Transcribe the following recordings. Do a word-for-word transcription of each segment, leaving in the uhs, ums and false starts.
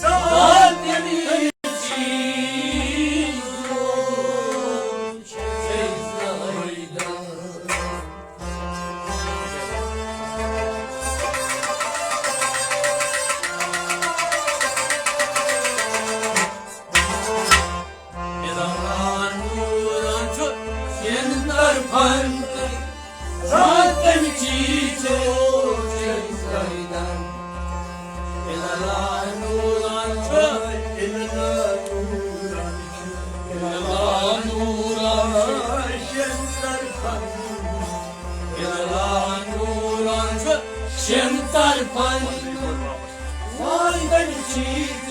Social media چھُ چلان۔ شین طرفن وندن چیز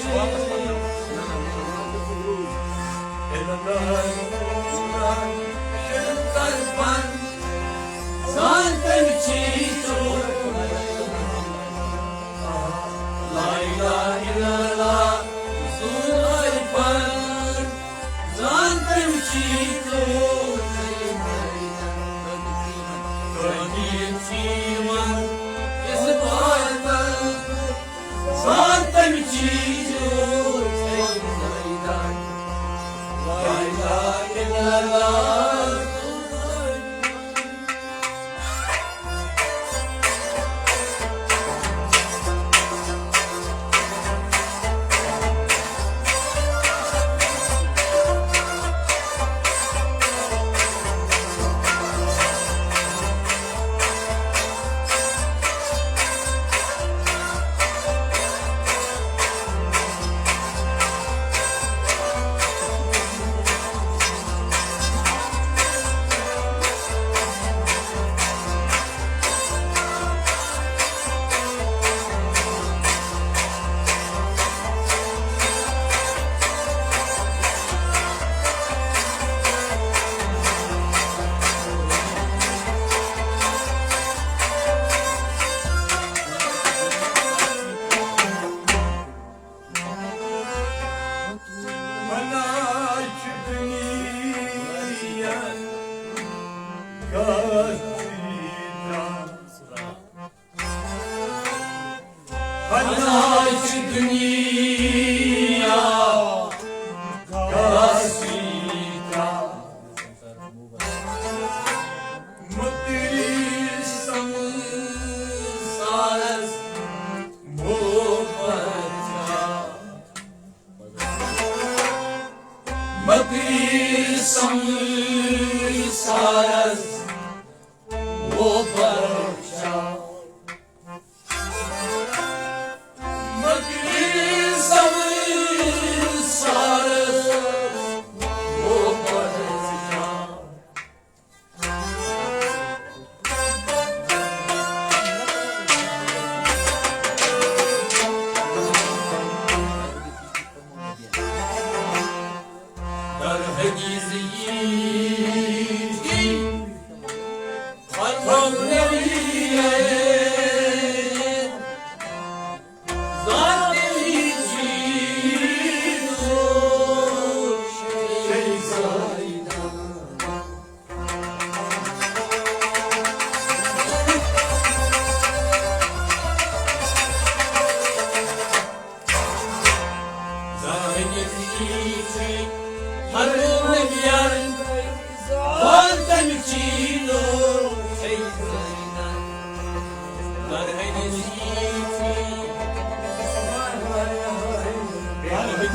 شین طرفن زانتن چیز لا الہ الا اللہ سون عرفان زانتن چیز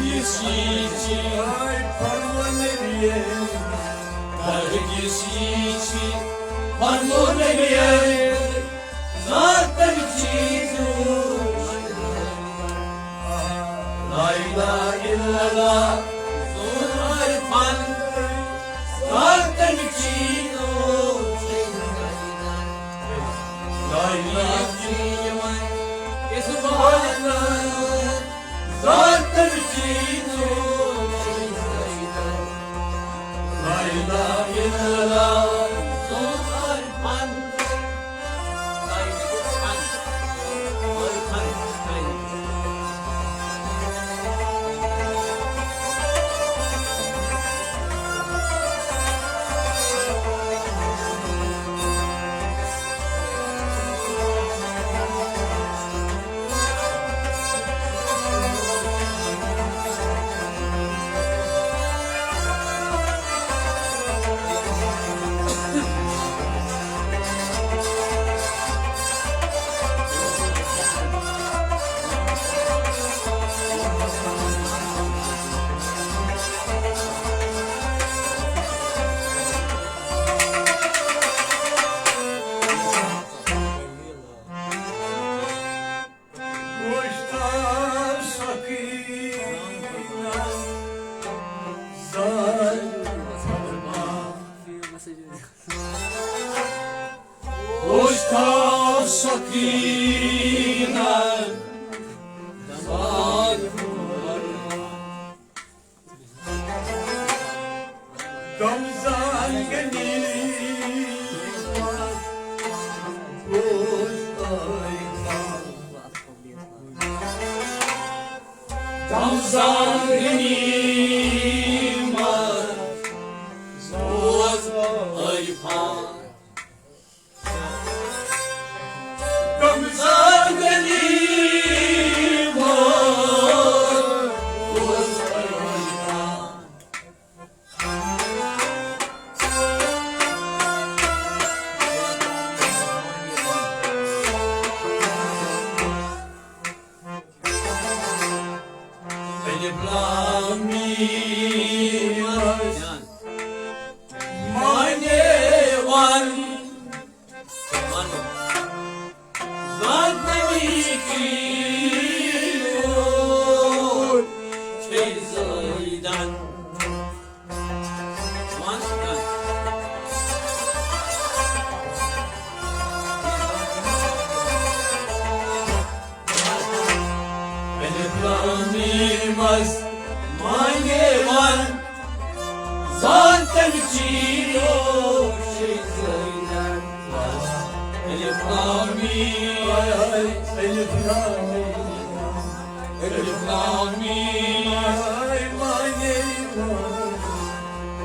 یُس یہِ چھِ، ہرگز یہِ چھِ، فرمون نبی، ذاتن چیزو، لا الہ الا اللہ، زون عرفان، ذاتن چیزو، لا الہ الا اللہ، اس بات ذاتن چیزو، لا الہ الا اللہ، ذو العرش۔ اوشتاو سکینہ، دم زنگنی، دم زنگنی، بوز عرفان۔ دم زنگنی، بوز عرفان۔ الف لام میم، معنی ون۔ زانتنی کی اور چھ زیدن۔ الف لام میم مس معنی ون، زانتن چیو شیطان۔ الف لام میم، الف لام میم، الف لام میم، معنی ون۔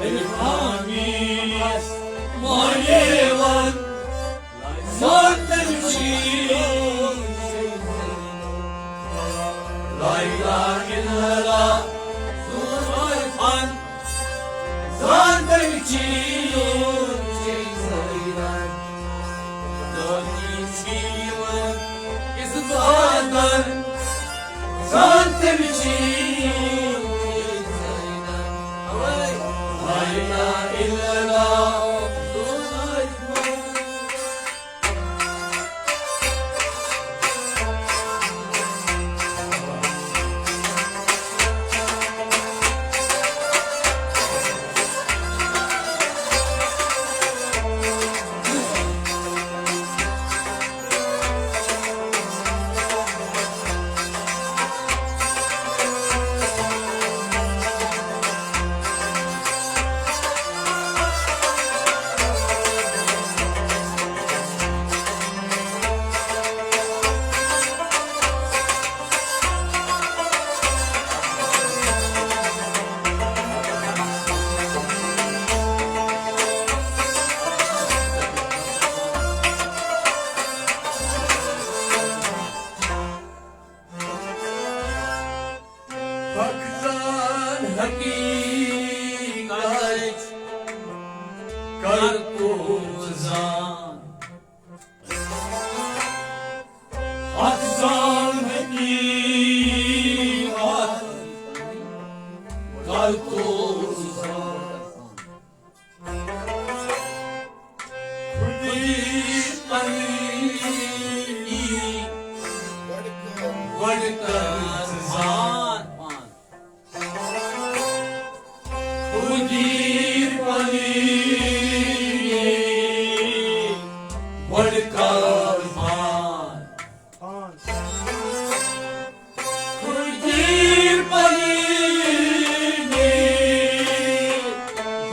الف لام میم، معنی ون۔ زانتن چیو، لا الہ الا اللہ، زور عرفان۔ زانتن چیو، زانتن چیو، اس زانتن، زانتن چیو، لا الہ الا اللہ، زور عرفان۔ گۄڈٕ کر ژٕ زان۔ پان۔ خودی پنی گۄڈٕ کر زان۔ پان۔ خودی پنی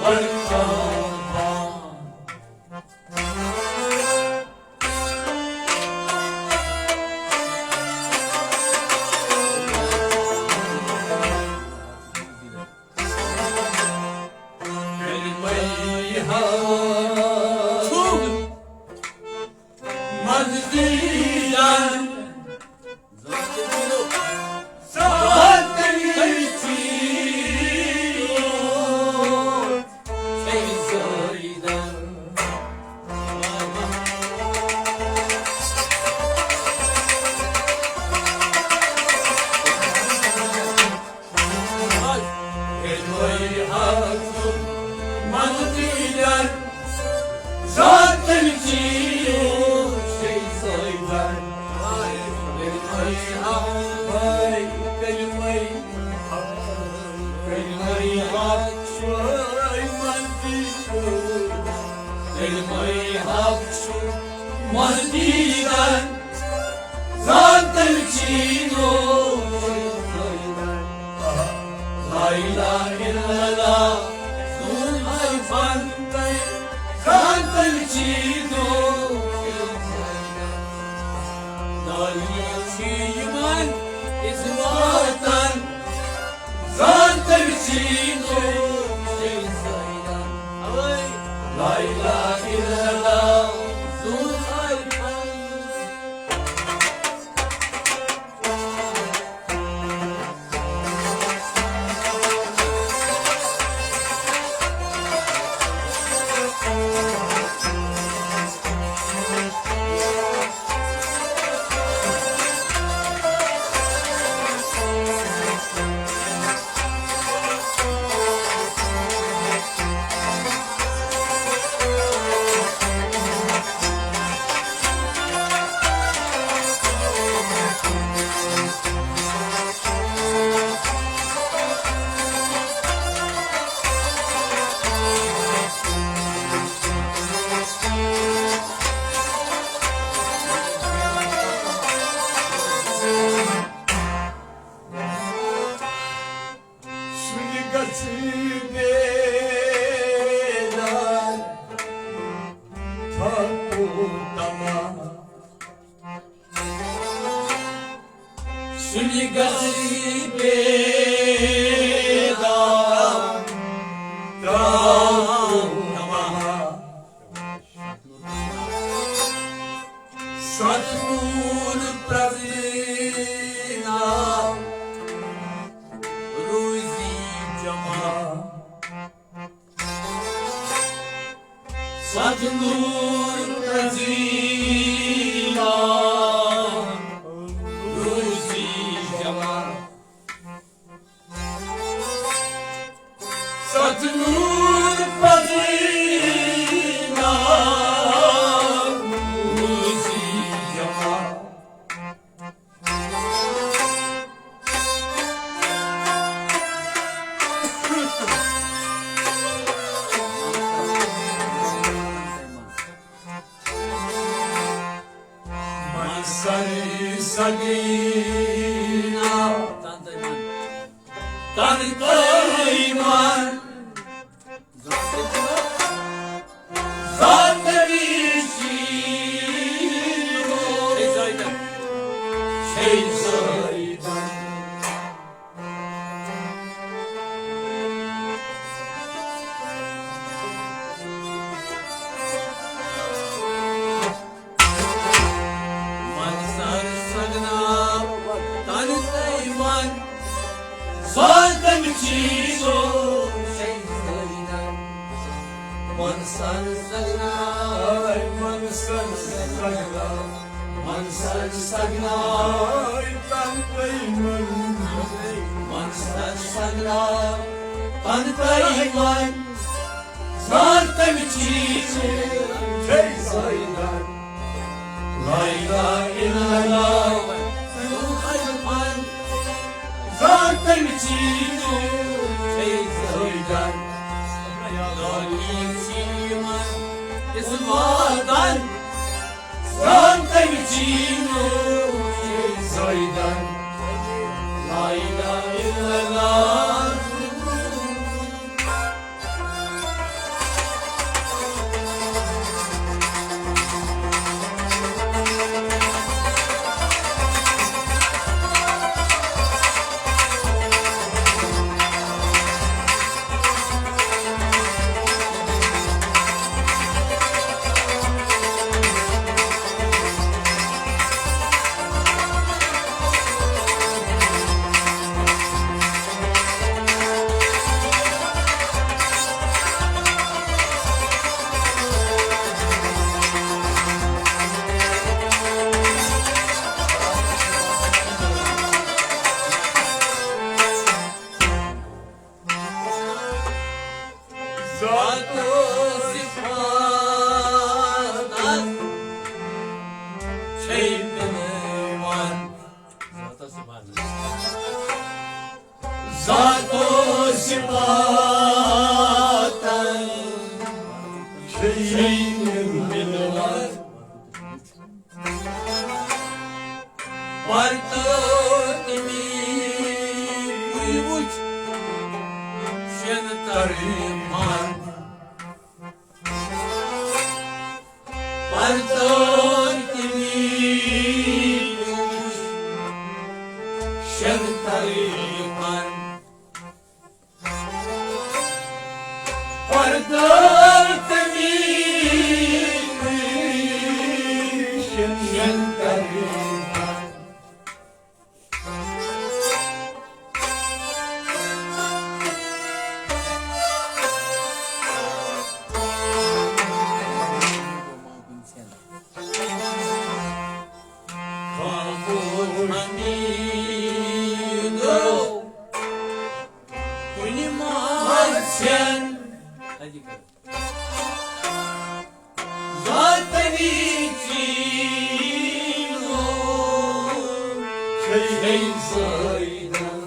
گۄڈٕ کر زان۔ مزدیدن زانتن چینو۔ لا الہ الا اللہ، زون عرفان، زانتن چینو۔ دانیال چھ یمن اثباتن، زانتن چینو۔ لا الہ الا اللہ، زون عرفان۔ سُلہِ گژھِ بیدار، تھاوو تمام۔ سُلہِ گژھِ بیدار، تھاوو تمام۔ ستھ نور پرزینا روزی جمع۔ ستھ نور پرزینا روزی جمع۔ ستھ نور پزینا روزی جمع۔ من سر سگینا تن تئی من۔ تن تئی من۔ ذات ویشی۔ شے زیدن۔ شے زیدن۔ من سر سگنا تن تئی من۔ سوزم چیزو شیطان۔ من سر سگنا، من سر سگنا۔ من سر سگنا تن تئی من۔ من سر سگنا تن تئی من۔ سر تم چیز جے زیدن۔ لا الہ الا اللہ۔ Chino Zaidan, la ilaha illallah. ذات و صفاتن چھے بنوان۔ ذات و صفاتن۔ ذات و صفاتن چھے بنوان۔ پرتو تمی وچ شن ترمان۔ پرتو تمی وچ شن ترمان۔ پردہ تمیز شن تریبان۔ خاموش حمیدو، کُنہِ ما چھَن۔ ذاتنی چیٖنو چھے زٲیدن۔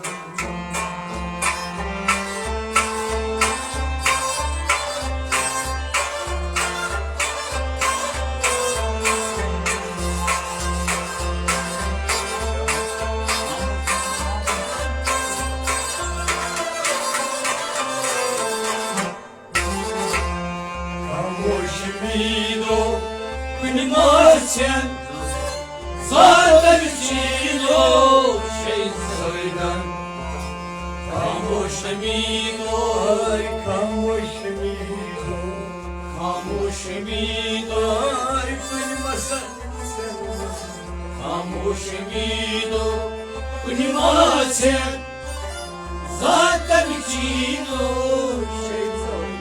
خاموش میٖدو کُنہِ ما چھَن، ظالم چیٖنو چھے زٲیدن۔ خاموش میٖدو، خاموش میٖدو، خاموش میٖدو کُنہِ ما چھَن۔ خاموش میٖدو کُنہِ ما چھَن، ذاتن چیٖنو چھے زٲیدن۔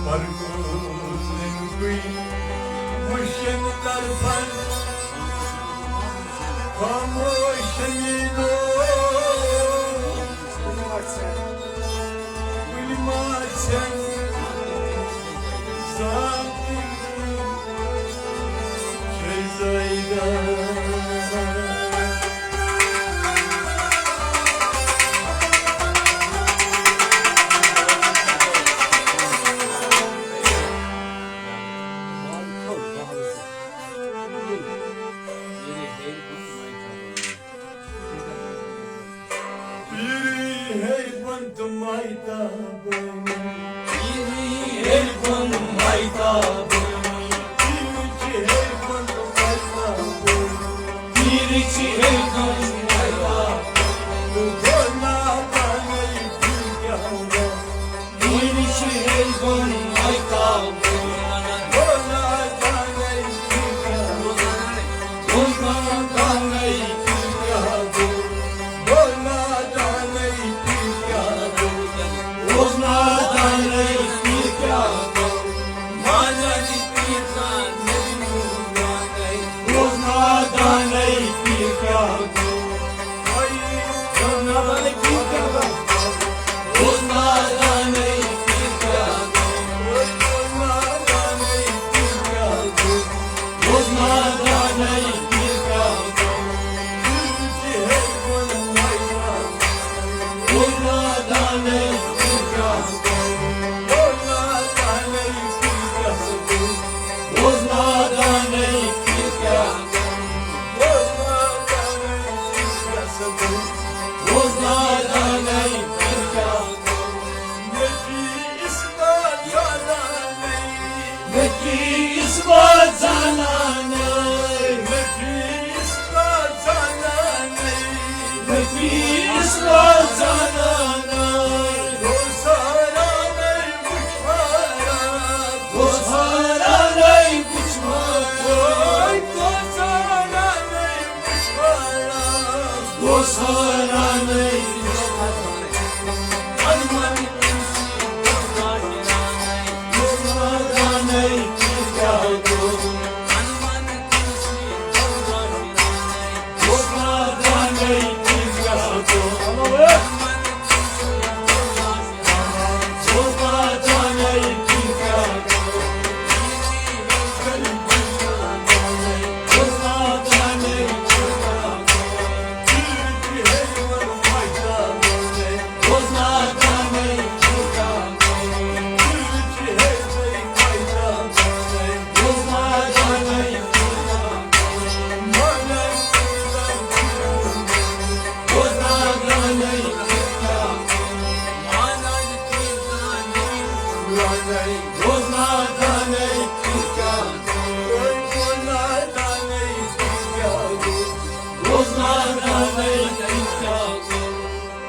مرکوز لنگوی وشن طرفن خاموش میٖدو۔ کُنہِ ما چھَن، کُنہِ ما چھَن، ذاتن چھے زٲیدن۔ پیٖری ہیٚرِ بۄن تہٕ مایتابٕنۍ۔ پیٖری ہیٚرِ بۄن مایتابٕنۍ۔ پیٖری چھِ ہیٚرِ بۄن تہٕ مایتابٕنۍ۔ پیٖری چھِ ہیٚرِ بۄن مایتابٕنۍ۔ بہٕ گوٚو نادانٕے، بہٕ کیٛاہ وَنہٕ؟ پیٖری چھِ ہیٚرِ بۄن مایتابٕنۍ۔ بہٕ گوٚو نادانٕے، بہٕ کیٛاہ وَنہٕ؟ بہٕ گوٚو نادانٕے، بہٕ کیٛاہ وَنہٕ؟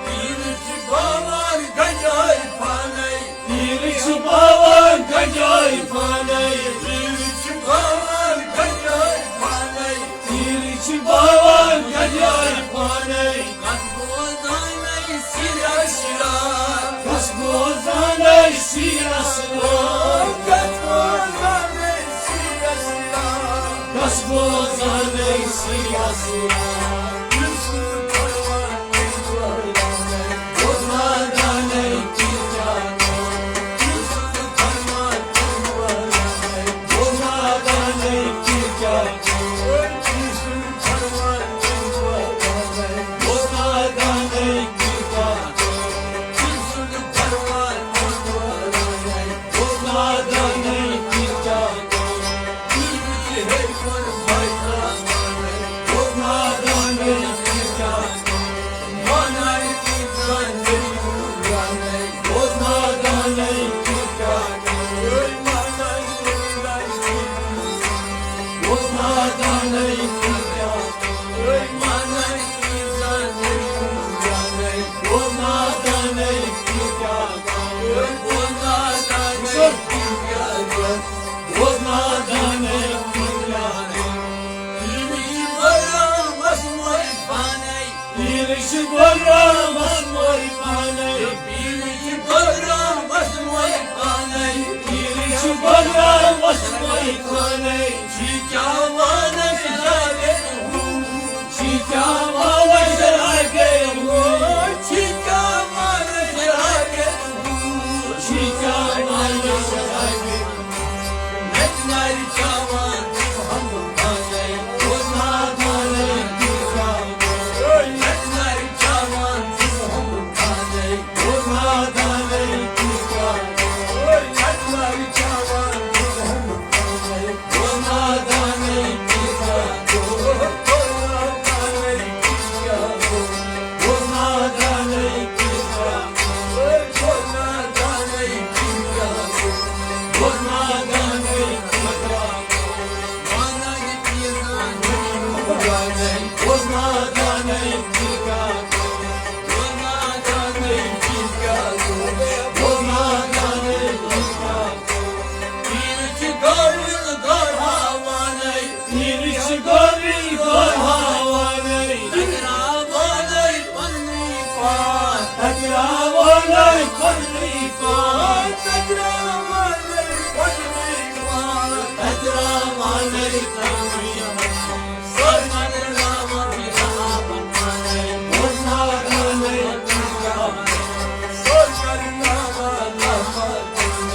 تیٖرٕ چھِ باوان گنجٲے پانَے۔ تیٖرٕ چھِ باوان گنجٲے پانَے۔ تیٖرٕ چھِ باوان گنجٲے پانَے۔ تیٖرٕ چھِ باوان گنجٲے پانَے۔ کَتھ بوزانَے سِرا سِرا۔ کَس بوزانَے سِرا سِرا۔ کَتھ بوزانَے سِرا سِرا۔ کَس بوزانَے سِرا سِرا۔ تیٖرٕ چھِ بٲگراوان وسموے پانَے۔ تیٖرٕ چھِ بٲگراوان وسموے پانَے۔ تیٖرٕ چھِ بٲگراوان وسموے پانَے۔ چھی کیٛاہ وانَے شرارے ہُہ۔ چھی کیٛاہ وانَے شرارے ہُہ۔ چھی کیٛاہ وانَے شرارے ہُہ۔ چھی کیٛاہ وانَے شرارے ہُہ۔ تیٖرٕ چھِ گوٚبرِس دۄد ہاوانَے۔ تَتراوانَے پَننُے پان۔ تَتراوانَے پَننُے پان۔ تَتراوانَے پَننُے پان۔ تَتراوانَے پَننُے پان۔ سۄرمَن راوان چھِ آبَن پانَے۔ بوزناوانَے پَننُے پان۔ سۄرمَن راوان چھِ آبَن پانَے۔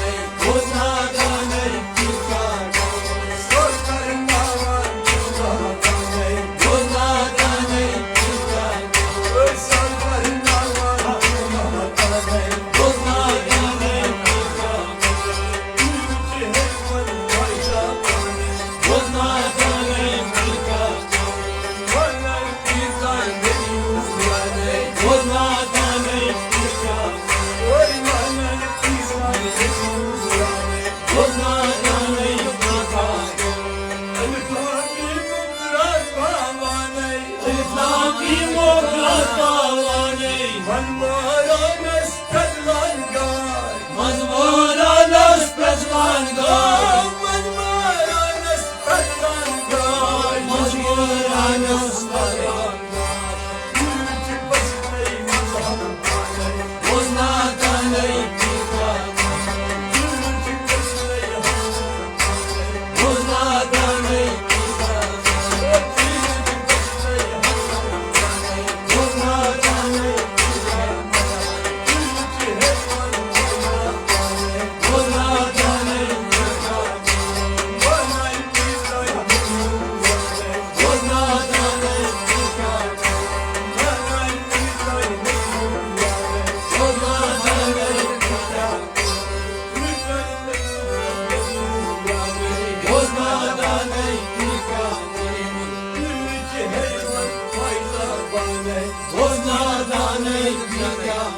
اوس نادانٕے مےٚ کیٛاہ۔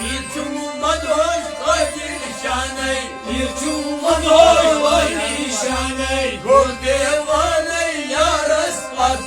یہِ چھُم مدہوش قٲدر شانَے۔ یہِ چھُم مدہوش قٲدر شانَے۔ گوٚو دیوانَے یارَس پَتہٕ۔